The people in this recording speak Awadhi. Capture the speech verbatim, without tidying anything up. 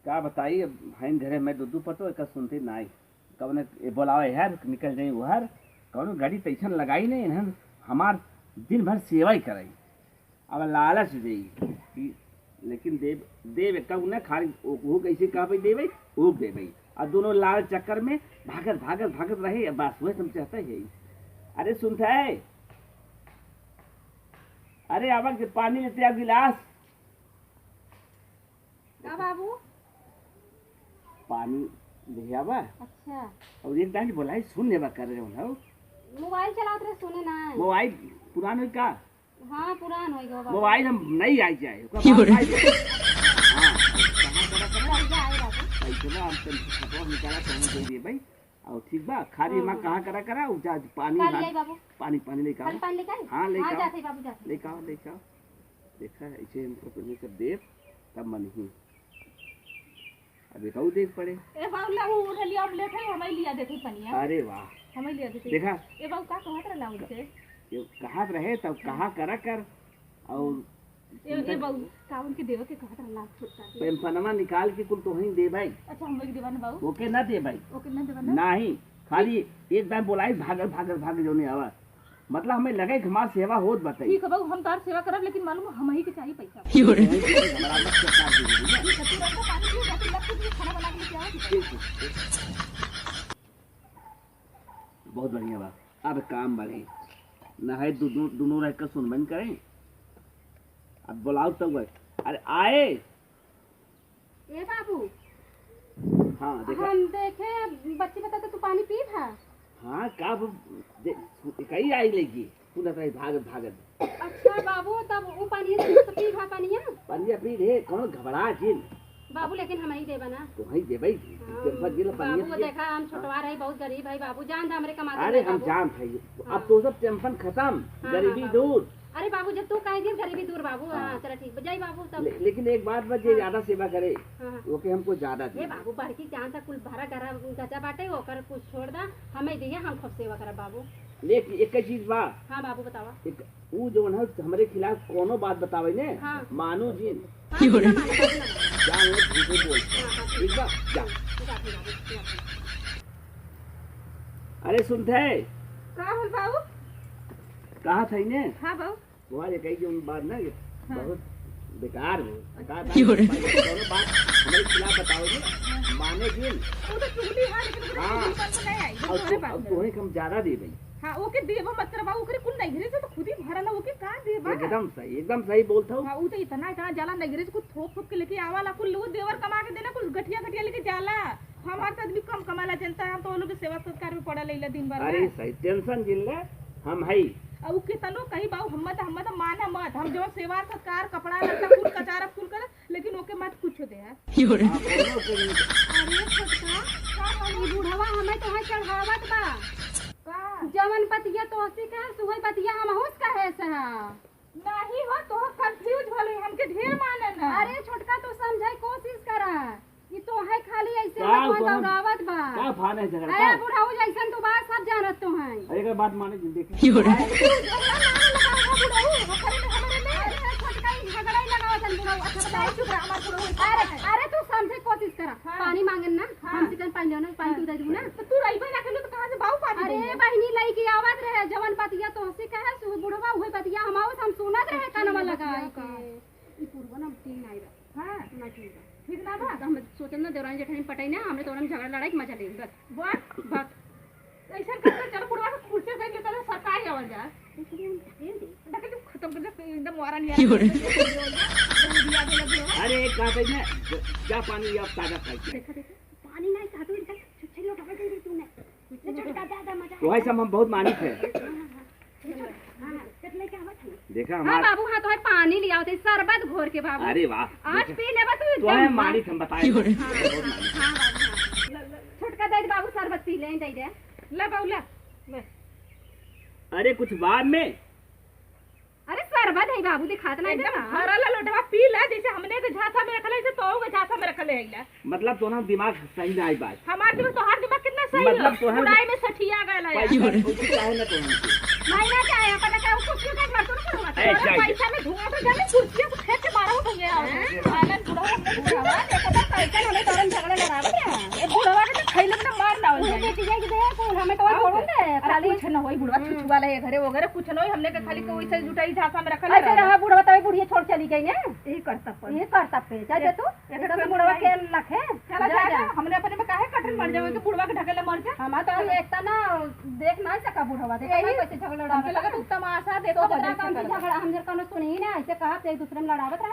का बताई, अब हइन घरे में दू दू पतो, एकर सुनती नाई। कौन ए बोलावे हर, निकल जाई उहर। कौनो गड़ी तैसन लगाई नहीं, इन्हन हमार दिन भर सेवा ही कराई। अब लालच देई कि लेकिन देव, देव एक ना खाली ओ-, ओहू कैसे कह पाई देवे, ओहू देवे। आ दोनों लाल चक्कर में भागत, भागत, भागत रहे। अब बस वह तुम चाहते हैं। अरे सुनते है, अरे आवा के पानी लेते आ गिलास। का बाबू? पानी ले आवा। अच्छा। और एक दाई बोलाई सुन लेवा कर रहे हो ना। मोबाइल चलावत रहे, सुने ना। मोबाइल पुरान होई का? हाँ, पुरान होई गो बाबू। मोबाइल हम नहीं आई जाए, ओकर क्यों बाद रे? आई जाए। हाँ, कहाँ करा करा? कहिया आई बाबू? ऐसे ना हम तुम फोटो निकाला तो हम दे दिए भाई। और ठीक बा, खाली हाँ, माँ हाँ। कहाँ करा करा, उ जा पानी का ले ला, आई बाबू? पानी, पानी लेके आओ। खाली पानी लेके आई? हाँ, लेके हाँ, आओ। जाते बाबू, जाते। लेके आओ, लेके आओ। देखा, ऐसे हमको पहले सब देव, तब मन ही। अब एक और देख पड़े। ए बाबू, ला, उ उठे लिया, हम लेते हैं, हमें लिया देते पनिया। अरे वाह। हमें लिया देते। देखा। ए बाबू, का कहत रहला उनसे? ये कहत रहे, तब कहाँ करा कर, और ए, ए बाबू, का उनके देवे के कहत रहला छोटका के? पेंशनवा निकाल के कुल तोहई दे भाई। अच्छा, हम लोग देवा ना बाबू? ओके ना दे भाई। ओके ना देवा ना? नहीं, खाली एक दाई बोलाई, भागल, भागल, भागल, जो नहीं आवा। मतलब हमें लगे कि हमार सेवा होत बताई। ठीक है बाबू, हम तार सेवा करब, लेकिन मालूम हम ही के चाहिए पैसा। क्यों रे? नहीं, नहीं, हमारा मत कर, कर दीजिए। ठीक है, तू रखो पानी पी, बाकी लग के खाना बना के लेके आओ। ठीक है, ठीक है। बहुत बढ़िया बा। अब काम बढ़े। ना है दु-, दु-, दोनों रह कर सुनबन करें। अब बुलाओ तब वह। अरे आए। ए बाबू। हाँ, देखा। हम देखे, बच्ची बता तो तू पानी पी था? हाँ, का अब दे-, कहीं आई लेगी। तू ना कहीं भागत, भागत। अच्छा बाबू, तब उ पानी से पी था पानिया? पानिया पी रे, कौन घबरा जिन। बाबू, लेकिन हम ही देबा ना। तो ही देबे, हाँ, टेंशन जिन, पानिया बाबू, पिए। देखा, हम हाँ। छोटवा रही, बहुत गरीब है बाबू, जान था हमरे कमाते अरे, नहीं हम बाबू। जान था, हाँ। अब तो सब टेंशन खत्म, हाँ, गरीबी हाँ, बाबू। दूर। अरे बाबू, जब तू कहे दिस गरीबी दूर बाबू, हाँ। हाँ, चला ठीक बा, जाई बाबू तब। ले-, लेकिन एक बात बा, जे हाँ। ज्यादा सेवा करे, हाँ, हाँ। ओके हमको ज्यादा ए दिए। बाबू, बड़की जान था कुल भरा गरा गचा बाटे, ओकर कुछ छोड़ दा, हमें दिए, हम खूब सेवा करब बाबू। लेकिन एक चीज बा। हाँ बाबू, बतावा। एक, ऊ जौन है हमरे खिलाफ कोनो बात बतावे ने, हाँ। मानू जिन। हाँ, बिना माने, बिना माने। जान ले, झूठे बोल। हाँ, हाँ, ठीक। ठीक बा? जा। ठीक बा, ठीक बा, ठीक बा। अरे सुनते? का होल बाबू? कहा था इन्हें? हाँ बाबू। वहाँ एक ही जो बात ना, ये हाँ। बहुत बेकार है। बेकार बात, क्यों रे? दोनों बात हमारे खिलाफ बताओगे, हाँ। माने जिन। वो तो चुगली है, लेकिन वो तो हाँ। चुगली पर तो नहीं आई, वो अब तोहरे तो, बात अब में। तोहरे कम ज्यादा दे भाई। हाँ, ओके देबो मत करबा, ओकरे कुल नैहरे से तो खुद ही भरल है, ओके का देबा? एकदम सही, एकदम सही बोलत हो। हाँ, उ तो इतना, इतना जाला नैहरे से कुल थोप, थोप के लेके आवाला, कुल वो देवर कमा के देला, कुल गठिया, गठिया लेके जाला। हमार तो आदमी कम कमाला, जनता, हम तो वो लोग के सेवा सत्कार में पड़ा लेला दिन भर अरे में। सही, टेंशन जिन ले, हम हई। अब उ कितनो कही बाऊ, हम मत, हम मत माना मत, हम जो सेवा सत्कार, कपड़ा लत्ता, कुल कचारब, कुल कर, लेकिन ओके मत कुछ दे है। क्यों रे? हाँ, बोलो, बोलो। अरे छोटका, का हो, ई बुढ़वा हमें तो है चढ़ावत बा। का? जवन बतिया तोहसी कहे, सुहई बतिया हमहूस कहे से है। नहीं हो, तो confuse होले, हमके ढेर माने ना। अरे छोटका, तू समझे कोशिश करा। ई तो है खाली ऐसे का में कौन तोहन दौड़ावत बा। का भान है झगड़ा अरे का? बुढ़ऊ जैसन तू बात सब जानत तो हैं। अरे एकर बात माने जिन देखे। क्यों रे? अरे तू झगड़ा ना लगावा बुढ़ऊ, ओकरे में हमरे में। अरे छोटका ई झगड़ा ही लगावत हन बुढ़ऊ। अच्छा बताओ, चुप रह हमार बुढ़ऊ। अरे, अरे तू समझे कोशिश करा। हाँ। पानी मांगन ना, हाँ। हमसे कन पानी लेना, पानी हाँ। तू दे दू ना। तो तू रहिबे ना कइलू तो कहाँ से बाऊ पानी अरे देंगे? बहिनी लइके आवत रहे, जवन बतिया तोहसे कहे, सु बुढ़वा उहे बतिया हम आवत, हम सुनत रहे कानवा लगाई के। ई पुरवा ना ठीक नाई बा। हाँ। ना ठीक बा। ठीक ना बा? तो हम सोचन ना देवरानी जेठानी पटाई ना, हमरे तो हम झगड़ा लड़ाई के मजा लेब, बस। बस। बस। ऐसा करके चलो बुढ़वा के कुर्सी पे लेकर सरकार आवल जा। देखिए, खत्म कर दे, एकदम वारा नहीं आ रहा। अरे, एक बात है ना, जा पानी लिया, ताजा खाई। देखा, देखा, पानी नहीं, काटो, इनका छुच्छे लोटा पे दे दी तूने। तो भाई साहब, हम बहुत मानित है। देखा हाँ हमार बाबू, हाँ तो है पानी लिया होते, शरबत घोर के बाबू। अरे वाह, आज देखा। पी लेबा तू तो है एकदम मानित, हम बताए। हाँ, बहुत मानित। हाँ बाबू, हाँ। छोटका दे दे बाबू, शरबत पी ले, दे दे। ले बाबू, ले, ले। अरे कुछ बाद में। अरे शरबत है बाबू, दिखात नहीं एकदम देखा। भरल लोटवा पी ले, जैसे हमने के झांसा में रखले, ऐसे तो के झांसा में रखले है ला। मतलब तोहरा दिमाग सही ना आई बात। हमार दिमाग, तोहार दिमाग कितना सही मतलब है? तोहर बुढ़ाई में सठिया गया है। पैसा उसी काहे ना तोहन के? नहीं ना चाहे, अपन का कुछ क्यों कर तू ना ए, तोहरा जाए। पैसा में धुआं तो जाने कुर्सियों को फेंक के मारा हो भैया। हैं? सालन बुढ़ा हो गया, बुढ़ा, देखो तो पैसा हमें कुछ न होई, बुढ़वा हम्म। छुछुआ ले घरे वगैरह कुछ न होई, हमने के खाली कोई से जुटाई झांसा में रखल ऐसे रहा। रहा बुढ़वा, तभी बुढ़िया छोड़ चली गई ना। यही करता पर। ये करता पे, जा, जा तू। एक एक तो बुढ़वा के लखे। चला जा, जा, जा। जा। हमने अपने में काहे कठिन मर जावे कि बुढ़वा के ढकेले मर जा। हमार तो हम इतना ना देख ना सका बुढ़वा, देखा ना यही कैसे झगड़ा हमके लगा तू तमाशा देखो, तो बता बता कौन सी झगड़ा। झगड़ा, हम जर कौनो सुनी ही ना, ऐसे कहा तो एक दूसरे में लड़ावत रहा।